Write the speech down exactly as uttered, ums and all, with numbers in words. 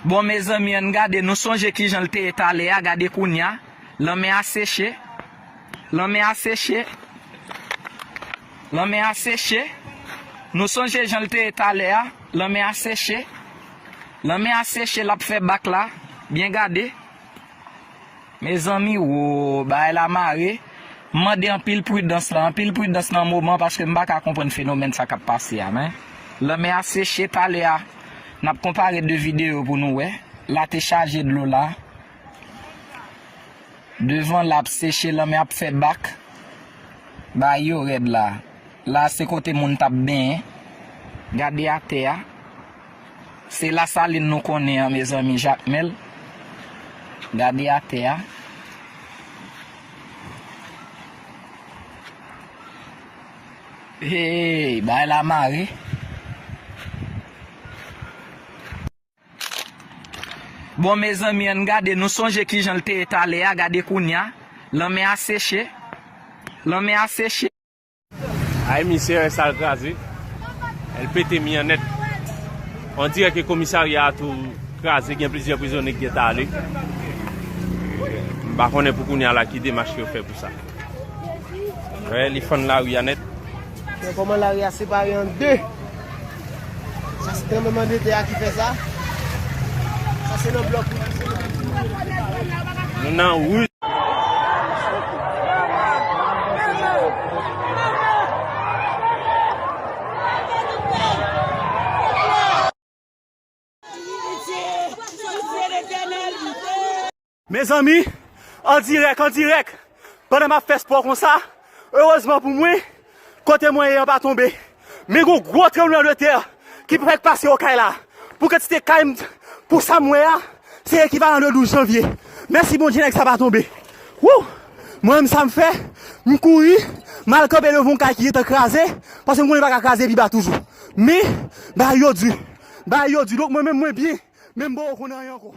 Bon, mezanmi, ann gade, nou sonje kijan l te ye talè a, gade kounye a. Lanmè a seche. Lanmè a seche. Lanmè a seche. Nou sonje jan l te ye talè a. Lanmè a seche. Lanmè a seche, l ap fè bak la. Byen gade. Mezanmi, wo, bagay la mare. M mande anpil pridans la, anpil pridans nan moman, paske m pa ka konprann fenomèn sa k ap pase a, men. Lanmè a seche talè a. N ap konpare de videyo pou nou wè. La te chaje dlo la. Devan la ap seche, lanmè ap fè bak. Bagay yo rèd la. La se kote moun t ap benyen. Gade atè a. Se Lasalin nou konnen an, mezanmi, Jakmèl. Gade atè a. Hey, bagay la mare. Bon, mezanmi, ann gade, nou sonje kijan l te ye talè a, gade kounye a. Lanmè a seche. Lanmè a seche. Ay, misye, sa l kraze. L pete mi an nèt. On dirè ke komisarya a tou kraze, gen plizyè prizonye ki gentan ale. M pa konnen pou kounye a la ki demach yo fè pou sa. Wè, li fann lari a nèt. Men kòman lari a separe an de? Sa se tranblemanntè a ki fè sa. Sa se nan blòk. Nou nan ri. Mezanmi, an dirèk, an dirèk, pandan m ap fè spò konsa, erezman pou mwen, kote mwen ye an pa tonbe. Men gon gwo tranblemanntè ki fèk pase Okay la. Pou kantite kay m, pou sa m wè a, se ekivalan de douz janvye. Mèsi Bondye, nèg sa pa tonbe. Wou! Mwen menm sa m fè, m kouri, m al kanpe devan yon kay ki gentan kraze, paske m konnen li pa ka kraze pi ba toujou. Men, bagay yo di. Bagay yo di. Donk mwen menm mwen byen, men m poko konn anyen ankò.